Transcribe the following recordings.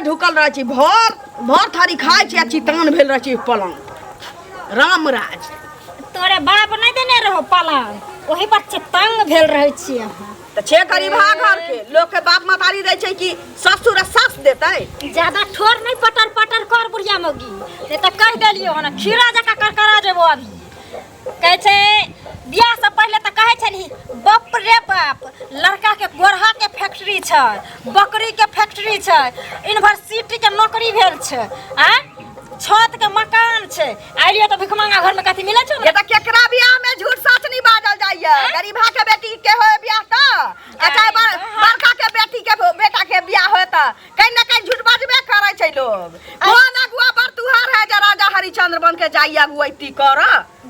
ढुकल रहै छी, भर भर थारी खाइ छी आ चितान भेल रहै छी पलंग पर। रामराज तोरे बाप नहि देने रहो पलंग, ओही पर चितंग भेल रहै छी अहाँ। तऽ छे गरीबा घर के लोक के बाप महतारी दै छै कि ससुर आ सास देतै? ज्यादा ठोर नहीं पटर पटर कर बुढ़िया मौगी, नहीं तऽ कहि देलियो हन खीरा जकाँ करकरा जेबो। अभी कहै छै बियाह से पहिले तऽ कहै छलही बाप रे बाप लड़का के गोरहा के फैक्ट्री छै, बकरी के फैक्ट्री छै, यूनिवर्सिटी के नौकरी भेल छै, आ छत के मकान छै। आइलियो तऽ भिखमंगा घर में कथी मिलै छौ? ये तऽ केकरा बियाह में झूठ सच नहीं बाजल जाइए। गरीबा के बेटी के होय बियाह तऽ आ चाहे बड़का के बेटी के बेटा के बियाह होय तऽ कहीं ना कहीं झूठ बाजबे करै छै लोग। कोन अगुआ बर तुहार है जे राजा हरिश्चंद्र बन के जाइए अगुआइती कर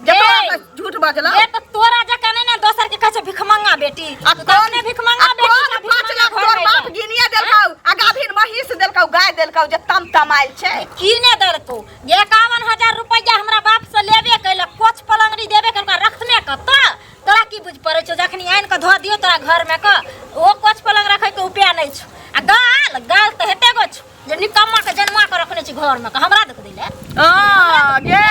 जे तोरा से झूठ बजला? ए तऽ तोरा जकाँ नहि ने दोसर के कहै छै भिखमंगा बेटी। आ तू तऽ अपने भिखमंगा आ बेटी कोन छऽ, 5 भिखमंगा लाख घर तोर में बाप अइले। गिनिए देलकौ आ गाभिन महींस देलकौ, गाय देलकौ जे तम तमाइल छै? की ने देलकौ? 51,000 रुपैआ हमरा बाप से लेबे कैलक, कोच पलंगड़ी देबे कैलक, रखने कतऽ? तोरा की बुझ पड़ै छौ? जखनी आनि कऽ धऽ दियौ तोरा घर में कऽ ओ कोच पलंग रखै के उपाय नहि छौ। आ गाल गाल तऽ हेते गो छौ जे निकम्मा के जन्मा के रखने छी घर में कऽ हमरा देख दिले। आ गे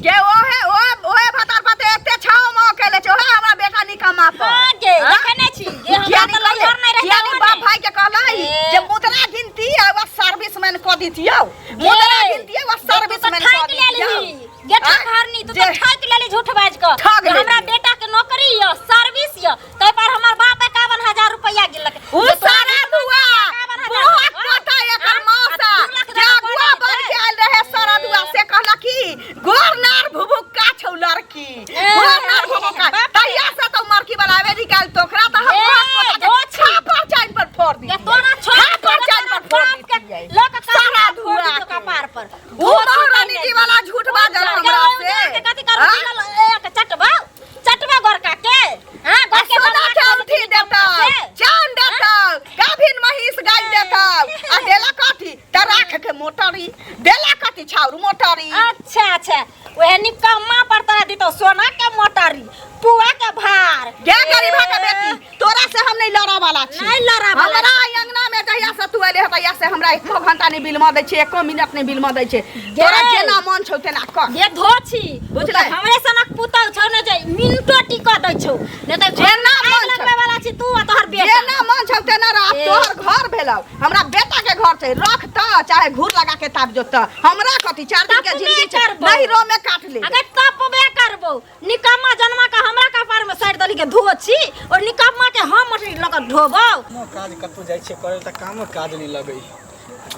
गे ओहे ओ ओहे भतार पाते एते छाव माव केले छै ओहे हमरा बेटा निकम्मा पर। हां गे, हाँ? देखे नहि छी गे, हमरा किया तऽ नहीं कहले? लहर नहि रहता। किया नहीं बाप भाई के कहलै ए। जे मुद्रा गिनती आ वह सर्विस मैन क दितियौ, मुद्रा गिनती आ वह सर्विस मैन क ठकि दितियौ। लेलही गे ठकहरनी, तू तऽ ठकि लेलही झूठ बाजि कऽ ठग जे हमरा लेलियै। बेटा के नौकरी यऽ, सर्विस यऽ, ताहि पर हमर बाप 51,000 रुपैआ गिनलक। उ जे तोरा सारा दुआ 51,000 बहुत हाँ? पता एकर हाँ? मौसा आ 2 लाख जे देलक अगुआ कोन बन देतै? के आयल रहे सारा दुआ से कहलक कि गोर नार भुभुक्का छौ लड़की, ए, गोर नार भुभुक्का। बाप रे। तहिया से तो मरकी बनावे निकाल तोकरा तऽ हम ए, बहुत पता के धोछी। छापर चाइन पर फोड़ दी, जे तोरा छोड़ छापर चाइन पर फोड़ बाप के दी लऽ कऽ सारा कपार फोड़ धुआ दितौ के। कपार पर। उ महारानी जी वाला झूठ बाजल हमरा से। कथी करू? हाँ? एक चटबा चटबा गोरका के, हां आ गोरके सोना के औंठी देतौ, चान देतौ, गाभिन महींस गाय देतौ आ देला कथी? तऽ राख के मोटरी देला। कथी छाउर मोटरी? अच्छा अच्छा, ओहे निकम्मा पर तोरा दितौ सोना के मोटरी, पुआ के भार। गे गरीबा के बेटी, तोरा से हम नहीं लड़ऽ वाला छी। नहीं लड़ऽ वाला। हमरा ई अंगना में जहिया से तू एले तहिया से हमरा एको घंटा नहीं बिलमा दै छै, एको मिनट नहीं बिलमा दै छै। तोरा जेना मन छौ तेना कर। ये धोछी बुझलै? हमरे सनक पुतौ छौ ने जे मिनटो टिक दै छौ, ने तऽ जेना आगि मन छौ। लगबै वाला छी तू आ तोहर बेटा। जेना मन छौ तेना रह। ए। तोहर घर भेलौ, हमरा बेटा के घर छै। रख तऽ चाहे घूर लगा के ताप जो तऽ हमरा कथी? 4 दिन के तपबे जिंदगी छै, करबौ। नहीं रो में काट ले। अगर तपबे करबौ, निकम्मा जन्मा के हमरा कपार में साइड दली के धोछी और निकम्मा के हम मछली लऽ कऽ ढोबौ। कामो काज कतौ जाइ छियै करै तऽ कामो काज नहि लगै,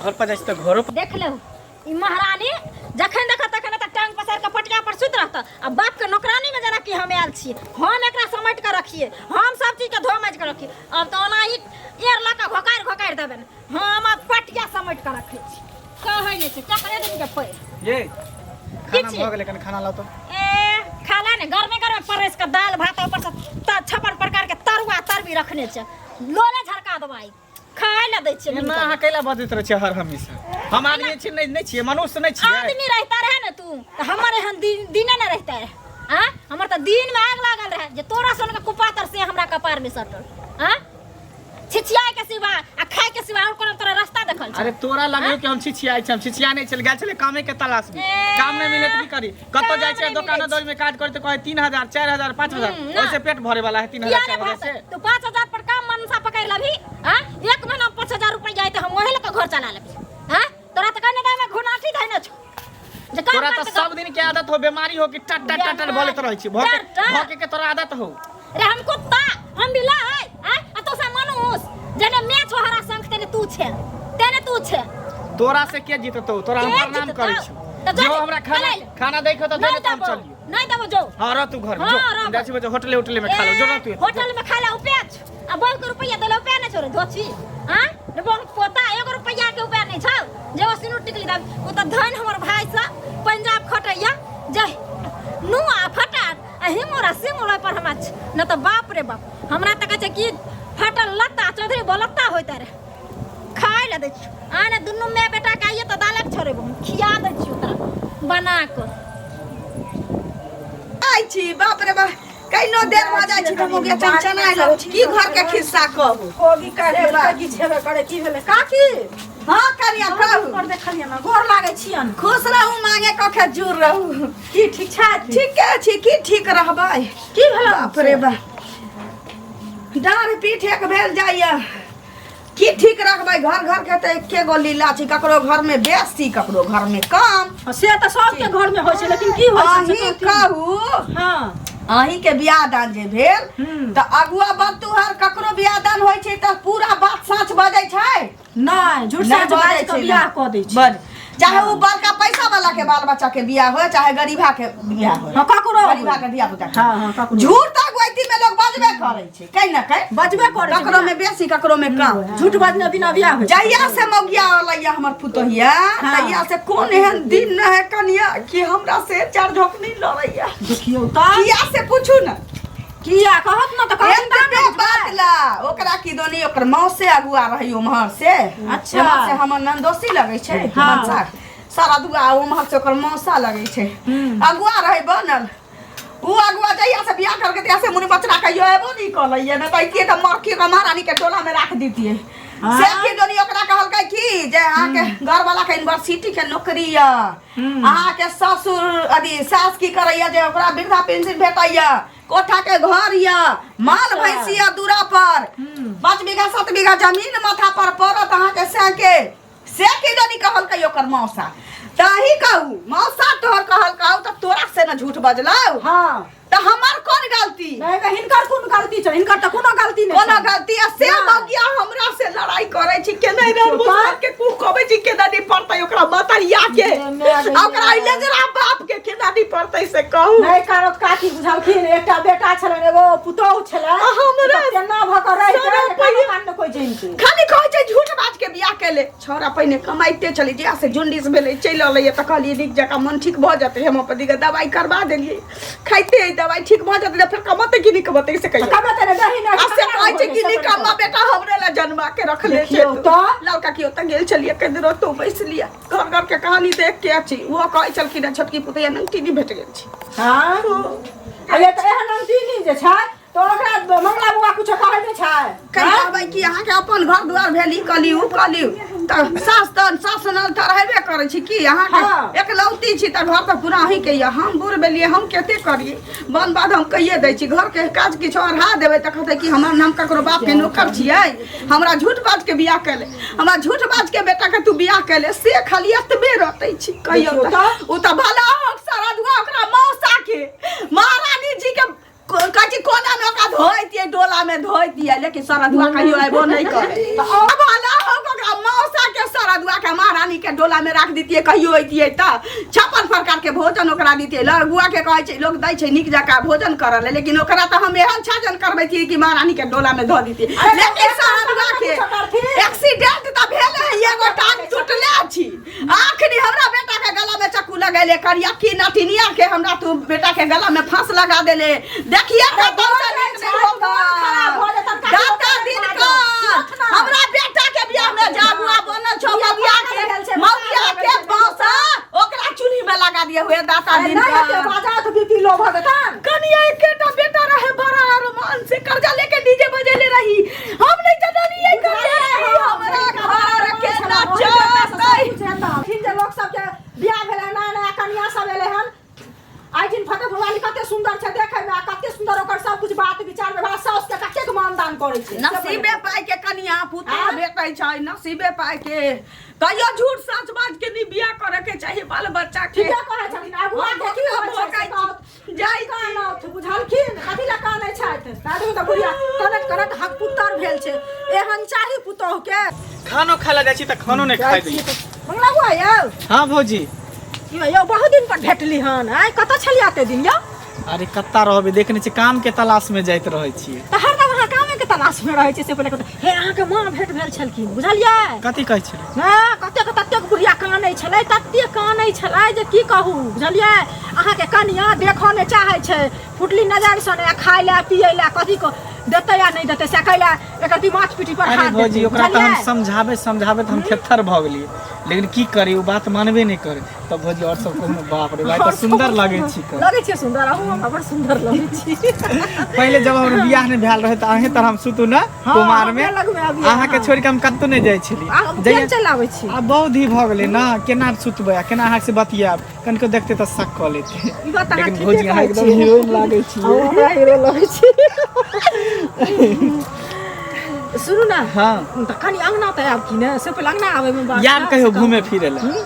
घर पर जाइ छियै तऽ घरो पर। देख लेहु ई महारानी जखन देखत तखन तऽ टांग पसारि कऽ पटिया पर सुति रहत आ बाप के नौकरानी में जेना कि हम आयल छी, हम एकरा समेट कऽ रखिए, हम सब चीज के धो माजि कऽ रखिए। अब तऽ ओना ही एर लऽ कऽ घोकारि घोकारि देबनि। हम आब पटिया समेट कऽ रखै छी, कहै नहि छै चकरे दिन के पैर। ये खाना छी? भऽ गेलै, कनि खाना लाउ तऽ। ए खाला ने गरमे गरमे परसि कऽ दालि भात, ऊपर से 56 प्रकार के तरुआ तरबी रखने छै, लोले झरका देबै। खाय लए दै छियै। एना अहाँ कैला बजैत रहै छियै हर हमेशा? हम आदमी छी नहि? नहि छियै मनुष्य? नहि छियै आदमी रहिता रहे ने तू तऽ हमर एहन दिन दिने ने रहिता रहे। आ हमर तऽ दिन में आग लागल रहे जे तोरा सन के कुपातर से हमरा कपार में सटल। आ छिछियाए के सिवा आ खाए के सिवा और कोनो तोरा रास्ता देखल छौ? अरे तोरा लगे कि हम छिछियाइ छी, हम छिछिया नहि छल, गेल छलै कामे के तलाश में। ए, काम नहि मिले तऽ की करी? कतौ जाइ छै काम नहि दोकानो मिलै दौरी में काज करी तऽ कहै 3000, 4000, 5000। हम्म, ना। ओहिसे पेट भरे वाला है 3000 किया 4000 ने से? भाषण? तू 5000 पर काम मनसा पकड़ लेबही? आ एक महीना में 5000 रुपया आयत, हम ओहे लऽ कऽ घर चला लेबही। हाँ तोरा तऽ कहने दामे घुनाठी धैने छौ जे काम तोरा कर तऽ सब दिन के आदत हो, बीमारी हो कि टट टट टट बोलैत रहै छी, भौके टट टट। भौके के तोरा आदत हो। रे हम कुत्ता, हम बिला है आ आ तो सा मनुष जेने मैं छो हरा शंख तेने तू छे, तेने तू छे। तोरा से के जीततौ? तोरा हम के प्रणाम जीततौ? करै छी। तऽ जो जो हमरा खाना चलै ले। खाना दै के तऽ नहीं देने तऽ हम देबो, चलियो। नहीं देबो जो। हाँ रह तू घर में, हाँ, जो रहबो। जाइ छी बच्चा होटले होटले में खा लो, जो रह तू। होटल में खा ले उपे आ बहु के रुपया देले उपे नहीं छोड़े धोची। हाँ रे बहु पोता एगो रुपया के उपे नहीं छौ जे ओ सिनूर टिकली दाबी। ओ तऽ धन हमर भाई से पंजाब खटैया जे नुआ फटा आ हिंगोरा सिंगोरा पर हमरा न तऽ बाप रे बाप हमरा तऽ कहै छै कि फटल लत्ता चौधरी बोलत्ता होइत रहे। खाय लए दै छियौ आ ने दुनू माय बेटा के आइए तऽ दालक छोड़ेबो, हम खिया दै छियौ तोरा बना कऽ। आइ छी बाप रे बाप, कहिनो देर भऽ जाइ छी तऽ मोगे चनचनाय लगै छी। की घर के खिस्सा कहू? कोबी काटे की छेबे करे, की भेलै काकी? हाँ कनिया कहू पर देखलियै ना गोर लागै छियन खुश रहू मांगे कखे जुड़ रहू की ठीक छै ठीके छी की ठीक रहबै की भेल बाप रे बाप डाँढ़ पीठ एक भेल जाइए की ठीक रखबै घर घर के तऽ एके गो लीला छै ककरो घर में बेसी ककरो घर में कम से तऽ सबके घर में होइ छै लेकिन की होइ छै से अहीं कहथिन। कहू हाँ अहीं के बियाह दान जे भेल हम्म। तऽ अगुआ बतुहर ककरो बियाह दान होइ छै तऽ पूरा बात साँच बजै छै नहि झूठ नहि साँच बजै बाजि कऽ छै बियाह ने। कऽ दै छै बड चाहे ओ बड़का पैसा वाला के बाल बच्चा के बियाह होय चाहे गरीबा के बियाह होय हाँ, ककरो गरीबा के धिया पुता के। हाँ, हाँ, ककरो। झूठ तऽ अगुआइती में लोग बजबे करै छै कहीं ना कहीं बजबे करै छै ककरो में बेसी ककरो में कम झूठ बजने बिना बियाह होइ छै जहिया से मौगिया अलैया हमर पुतोहिया हाँ। तहिया से कोन एहन दिन न है कनिया कि हमरा से चार झोंक नहीं लड़ैया देखियौ तऽ किया से पूछू ना किया कहत न तऽ कहत एतबे बात ला ओकरा की दोनी ओकर मौसे अगुआ रही उम्हर से अच्छा। उम्हर से हमर ननदोसी लगै छै हाँ। मनसा सारा दुआ उम्हर से ओकर मौसा लगै छै अगुआ रही बनल उ अगुआ जहिया से बियाह करके तहिया से मुनि बचरा कहियो एबो नहीं कलैया न तऽ अइतियै तऽ मरखी के महारानी के टोला में राख दितियै से की दोनी ओकरा कहलकै की जे अहाँके घरवाला के यूनिवर्सिटी के नौकरी यऽ अहाँके ससुर अथी सास की करैया जे ओकरा वृद्धा पेंशन भेटैया कोठा के घर यऽ माल भैंसी यऽ दूरा पर 5 बीघा 7 बीघा जमीन माथा पर पड़त अहाँके से के से की जानी कहलकै ओकर मौसा ताही कहू मौसा तोहर कहलकौ तऽ तोरा से न झूठ बजलौ हाँ तऽ हमर कोन गलती नहीं नहीं हिनकर कोन गलती छै हिनकर तऽ कोनो गलती नहि कोनो छै। गलती आ से नहि। मौगिया हमरा से लड़ाई करै छी केना देखियौ रे तऽ। के कुह कहबै छी केना नहीं पड़तै ओकरा मतरिया के जे माय गै आ ओकरा माय। लेजरा बाप के केना नहीं पड़तै से कहू नहि कारो काकी बुझलखिन एकटा बेटा छलनि एगो पुतोहु छलै आ हमरा तऽ केना भऽ कऽ रहि सारा गेल पहिए- कान कोइ जानिते खाली कहै छै झूठ बाज के बियाह केले छौड़ा पहिने कमाइते छलै जहिया से जॉन्डिस भेलै चलि अलैए तऽ कहलियै नीक जकाँ मन ठीक भऽ जेतै होम्योपैथी के दवाइ करबा देलियै खाइते अइ दवाइ ठीक भऽ जेतै तऽ फेर कमतै कि नहि कमतै से कहियौ कमतै ने दही नहि आ से कहै छै कि निकम्मा बेटा हमरे लए जन्मा के रखले छै देखियौ तऽ। लड़का की ओतऽ गेल छलियै कनि दिन ओतौ बैसलियै घर घर के कहानी देख के अछि ओहो कहै छलखिन हेँ छोटकी पुतैया नंगटी नहि भेट गेल छै हँ अरे तऽ एहन नमकीनी जे छै तऽ ओकरा मंगला बुआ कुछो कहै नहि छै कहि कहबै कि अहाँके अपन घर दुआर भेल ई कऽ लिउ उ कऽ लिउ तऽ सास तऽ सास ननद तऽ रहबे करै छी की अहाँके हँ। एकलौती छी तऽ घर तऽ पूरा अहीँके यऽ हम बूढ़ भेलियै हम कते करियै बन बाध हम कहिए दै छी घरके काज किछु अढ़ा देबै तऽ कहतै कि हमर हम ककरो बापके नौकर छियै हमरा झूठ बाज के बियाह केले हमरा झूठ बाज के बेटा के तू बियाह केले से खाली एतबे रटै छी कहियौ देखियौ तऽ ओ तऽ भला हो सारा दुआ ओकरा मौसा के महारानी जी के कहै छी कोना मे ओकरा धोइतियै डोला मे धोइतियै लेकिन सारा दुआ कहियो अयबो नहि करे भला हो ओकरा मौसा के सारा दुआ के महारानी के डोला मे राख दितियै कहियो अइतियै तऽ 56 प्रकार के भोजन ओकरा दितियै लगुआ के कहै छै लोग दै छै नीक जकाँ भोजन करऽ ले लेकिन ओकरा तऽ हम एहन छाजन करबैतियै कि महारानी के डोला मे धऽ दितियै अरे लेकिन तऽ सारा दुआ के कुछो करथिन। एक्सीडेंट तऽ भेल है एगो टांग टूटले अछि आखनी हमरा बेटा के गला में चक्कू लगैले करिया की नटिनिया के हमरा तू बेटा के गला में फांस लगा देले देखिए अरे कतौ से बोल नीक छै, नहीं होगा बोल खराब भऽ जेतन, काकी दाता ओकरे दिन बाजो। कर सुनत ना। हमरा बेटा के बियाह में जागुआ बनल छौ बियाह मौगिया भेल के छै, मौगिया भेल के छै। बौसा ओकरा चूल्ही में लगा दिए हुए दाता अरे दिन नहि हेतै कर बाजा तऽ बीपी लो भऽ जेतन कनिया एकेटा बेटा रहे बड़ा अरमान से कर्जा लेके डीजे बजेले रही हम नहीं जननी बुझलियै हम, हमरा घर के नचतै फिर जे लोक सबके बियाह भेलै नया नया कनिया सब एलै हन आइ दिन फतेहपुर वाली कते सुंदर छै देखै मे आ कते सुंदर ओकर सब कुछ बात विचार व्यवहार साउस के कतेक मानदान करै छै नसीबे पाइ के कनिया पुतोह आँ? भेटै छै नसीबे पाइ के कहियो झूठ सच बाज के नहीं बियाह करे के चाही बाल बच्चा के ठीके कहै छथिन आगू हम के की होइ छै से भोकै कहत। जाइ कानत बुझलखिन कथी लए कानै छथि दादू तऽ बुढ़िया कनत कनत हक पुतर भेल छै एहन चाही पुतोह के खानो खाय लए जाइ छी तऽ खानो नहि खाइ दै मंगला बुआ यौ हाँ भौजी यौ यौ बहुत दिन पर भेटली हन आइ कतऽ छलियै एते दिन यौ अरे कत्ता रहबै देखने छी काम के तलाश में जाइत रहै छियै तऽ हरदम अहाँ कामे के तलाश में रहै छियै से पहिले कहू हे अहाँके माँ भेट भेल छलखिन बुझलियै कथी कहै छलै हँ कतेक ततेक बुढ़िया कानै छलै ततेक कानै छलै जे की कहू बुझलियै अहाँके कनिया देखऽ नहि चाहै छै फुटली नजरसँ नहि खाय लए पियै लए कथी कह देतै या नहि देतै से कैला एकर दिमाग पीठी पर अरे हाथ भौजी देतै, ओकरा तऽ हम बुझलियै? समझाबे समझाबे तऽ हम थेथर भऽ गेलियै लेकिन की करी ओ बात मानबे नहि करे तब भौजी और सब कहू बाप रे भाई और तऽ सुंदर सब लगै छी कऽ। लगै छियै सुंदर अहूँ हमरा बड़ सुंदर लगै छी पहिले जब हमर बियाह नहि भेल रहे तऽ अहें तर हम सुतू ने हाँ, कुमार में हमरा लगमे अबियै, अहाँके हाँ। छोड़ि के हम कतौ नहि जाइ छली अहाँ जहिया केहन चलि आबै छी आब बहुत ही भऽ गेलै ने केना सुतबै आ केना अहाँ से बतियाब कनिको देखते तऽ शक कऽ लेते ई बात अहाँ लेकिन ठीके भौजी अहाँ कहै एकदम छियै। हीरोइन लागै छी अहूँ हमरा हीरो लगै छी सुनू ने हाँ तऽ कनि अङ्गना तऽ आयब कि ने से पहिले अङ्गना आबैमे बात यार छै, कहियो से घूमे कहू। फिरे लए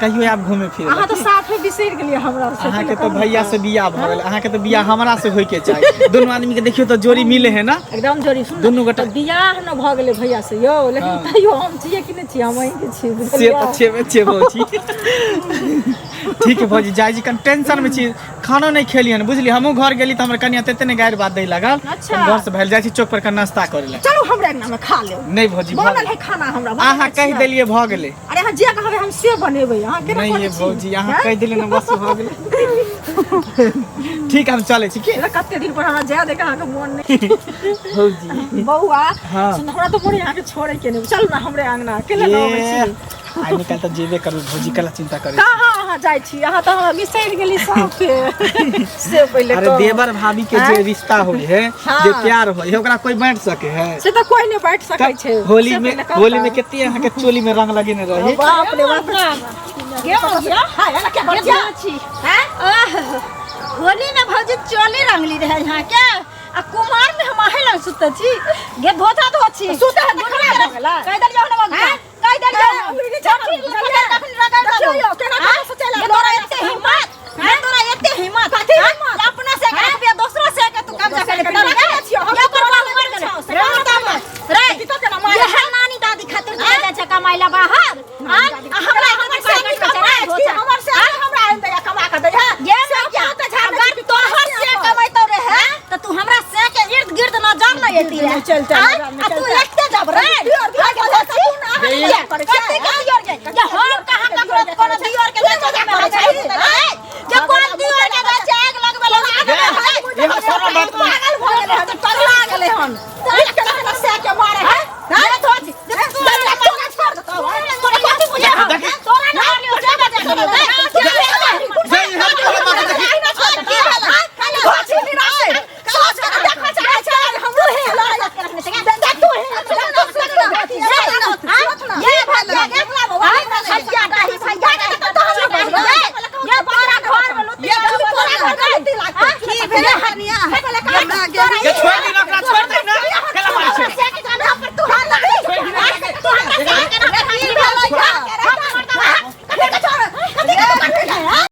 कहियो आब घूमे फिरे अहाँ लए तऽ साफे बिसरि गेलियै हमरा से अहाँके पहिले तऽ कहू भैया से बियाह भऽ गेल अहाँके तऽ बियाह हमरा से होइके चाही दुनू आदमी के देखियौ तऽ जोड़ी मिले है ना एकदम जोड़ी सुन दुनू गोटा- तऽ बियाह न भऽ गेलै भैया से यौ लेकिन हाँ। तैयो हम छियै कि नहि छियै हम अहींके छियै से बुझलियै तऽ छेबे छेबो छी ठीक है भौजी जाइ छी कनि टेंशन में छी खानो नहि खेलियन बुझली हमहूँ घर गेली तऽ हमर कनिया तते ने गारि बात दै लागल अच्छा। हम घर से भैल जाइ छी चौक पर के नाश्ता करे लए चलू हमरा अंगना में खा लेब नहि भौजी भऽ बनल गेल। है खाना हमरा बनल अहाँ है कहि छियै। देलियै भऽ गेलै अरे अहाँ जे कहबै हम से बनेबै अहाँ केना नहि करै ये छी भौजी अहाँ हैं? कहि देलियै ने बस भऽ गेलै ठीक हम चलै छी की एना कते दिन पर हमरा जाय देके अहाँके मोन नहि भौजी बौआ हाँ। सुन हमरा तऽ मोन अहाँके छोड़े के नहि चल ना हमरे अंगना केला ना अबै छी आइ निकाल तऽ जेबे करबै भौजी कला चिंता करै छी? कहाँ अहाँ जाइ छी अहाँ तऽ हमरा बिसरि गेली साफे से पहिले अरे कहू। देवर भाभी के जे आँय? रिश्ता होइ है हाँ। जे प्यार होइ है ओकरा कोई बांट सके है से तऽ कोई नहि बाँटि सकै छै होली से में पहिले कहू होली तऽ। में कते अहाँ के चोली में रंग लगेने रहे बाप रे बाप के भौजिया हाय एना के के बचिया छी हैं होली में भौजी चोली रंगली रहे यहाँ के आ कुमार में हम अहे लग सुते छी गे धोता धो छी सुते है तऽ खराब भऽ गेलै। कहि देलियौ ने मौका हैं? कहि देलियौ हैं? उंगली नीचा छोटी बुझलियै? तखन रगड़ देखियौ देबौ। यौ, केना हैं? केना सोचै गे लागल। तोरा एते हिम्मत गे तोरा एते हिम्मत कथी हैं? हिम्मत? अपना से के रुपया दोसरो से के तू कब्जा दोसर कर के ले रखने छियौ, हम ये तऽ पर तोरा बाबू लग मर गेलै छौ, से रे कहाँ माता मत। रे की तऽ केना मारै ये नानी दादी खातिर चल जाइ छै कमाइ ला बाहर हैं? आ हमरा हमर से हमर की कमाइ छी, हमर से हमरा आनि दैया, कमा कऽ दैया। ये से भैया, अपनो तऽ झाड़ने अगर छी, तोहर से कमाइतो रहे तऽ तू हमरा से के इर्द गिर्द नजर नहीं एती रहे नहीं चलते, आँय? नहीं आ तू चलते। एकते जब रे दियर, दियर, आगे दियर, धोती, तू ना अहाँ ये, नहीं करै छियै, कते के दियर गे? ये हम